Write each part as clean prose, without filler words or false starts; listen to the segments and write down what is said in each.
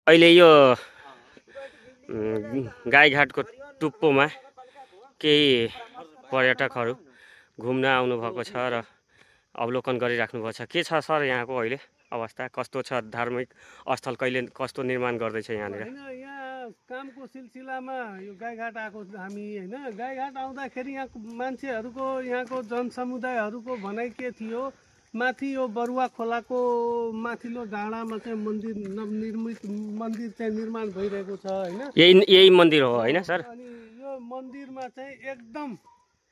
अहिले यो गाईघाटको टुप्पोमा केही पर्यटकहरू घुम्न आउनुभएको छ र अवलोकन गरिराख्नु भएको छ। के छ सर यहाँको अहिले अवस्था कस्तो छ? धार्मिक स्थल कहिले कस्तो निर्माण गर्दैछ यहाँनिर? यहाँ कामको सिलसिलामा यो गाईघाट आएको हामी होइन। गाईघाट आउँदाखेरि यहाँ मान्छेहरूको यहाँको जनसमुदायहरूको भनाइ के थियो, माथि यो बरुवा खोलाको माथिल्लो डाँडामा चाहिँ मन्दिर नवनिर्मित मन्दिर चाहिँ निर्माण भइरहेको छ होइन। यही मन्दिर हो होइन सर? अनि यो मन्दिरमा चाहिँ एकदम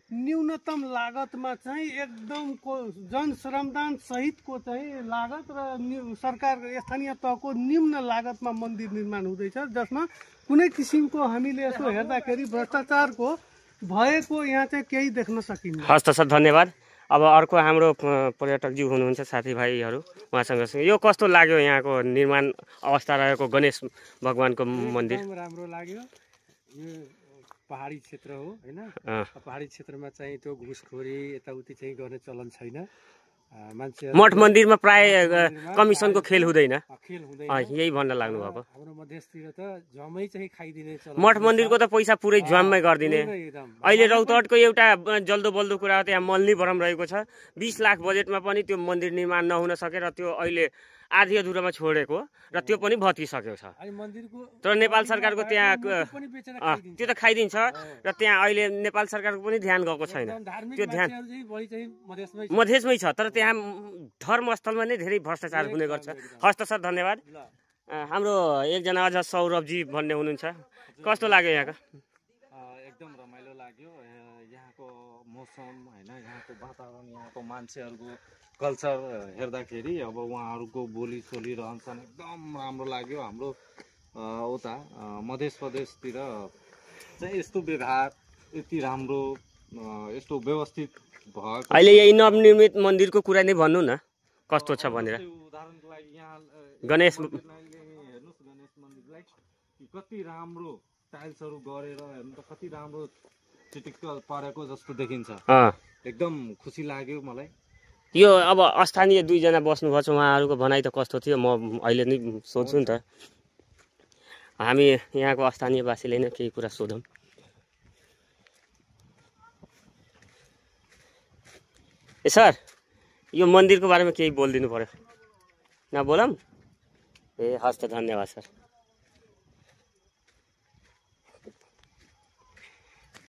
न्यूनतम लागतमा चाहिँ एकदम जनश्रमदान सहितको चाहिँ लागत र सरकार स्थानीय तहको निम्न लागतमा मन्दिर निर्माण हुँदैछ, जसमा कुनै किसिमको हामीले यसो हेर्दाखेरि भ्रष्टाचारको भएको यहाँ चाहिँ केही देख्न सकिन्छ। हस् त सर, धन्यवाद। अब अर्को हाम्रो पर्यटकज्यू हुनुहुन्छ साथीभाइहरू, उहाँसँग यो कस्तो लाग्यो यहाँको निर्माण अवस्था रहेको गणेश भगवानको मन्दिर? राम्रो लाग्यो। यो पहाडी क्षेत्र हो होइन। पहाडी क्षेत्रमा चाहिँ त्यो घुसखोरी यताउति चाहिँ गर्ने चलन छैन। मान्छे मठ मन्दिरमा प्राय कमिसनको खेल हुँदैन, यही भन्न लाग्नु भएको। हाम्रो मधेसतिर त जम्मै चाहिँ खाइदिने चलन। मठ मन्दिरको त पैसा पुरै ज्वाममै गरिदिने। अहिले रौतहटको एउटा जल्दो बल्दो कुरा हो, त्यहाँ मल्लीवरम रहेको छ। 20 लाख बजेटमा पनि त्यो मन्दिर निर्माण नहुन सकेर त्यो अहिले आधी अधुरामा छोडेको र त्यो पनि भत्किसकेको छ। तर नेपाल सरकारको त्यहाँ त्यो त खाइदिन्छ र त्यहाँ अहिले नेपाल सरकारको पनि ध्यान गएको छैन। त्यो ध्यान मधेसमै छ, तर त्यहाँ धर्मस्थलमा नै धेरै भ्रष्टाचार हुने गर्छ। हस् त सर, धन्यवाद। हाम्रो एकजना अझ सौरभजी भन्ने हुनुहुन्छ, कस्तो लाग्यो यहाँको? एकदम रमाइलो लाग्यो। यहाँको मौसम होइन, यहाँको वातावरण, यहाँको मान्छेहरूको कल्चर हेर्दाखेरि अब उहाँहरूको बोली सोली रहन्छन् एकदम राम्रो लाग्यो। हाम्रो उता मधेस प्रदेशतिर चाहिँ यस्तो व्यवहार यति राम्रो यस्तो व्यवस्थित भएको। अहिले यही नवनिर्मित मन्दिरको कुरा नै भन्नु न, कस्तो छ भनेर। उदाहरणको लागि यहाँ गणेश हेर्नुहोस्, गणेश मन्दिरलाई कति राम्रो टाइल्सहरू गरेर हेर्नु त कति राम्रो चिटिक्क परेको जस्तो देखिन्छ। एकदम खुसी लाग्यो मलाई। यो अब स्थानीय दुईजना बस्नुभएको छ, उहाँहरूको भनाइ त कस्तो थियो म अहिले नै सोध्छु नि त। हामी यहाँको स्थानीयवासीले नै केही कुरा सोधौँ। ए सर, यो मन्दिरको बारेमा केही बोलिदिनु पर्यो, नबोलौँ? ए हस् त, धन्यवाद सर।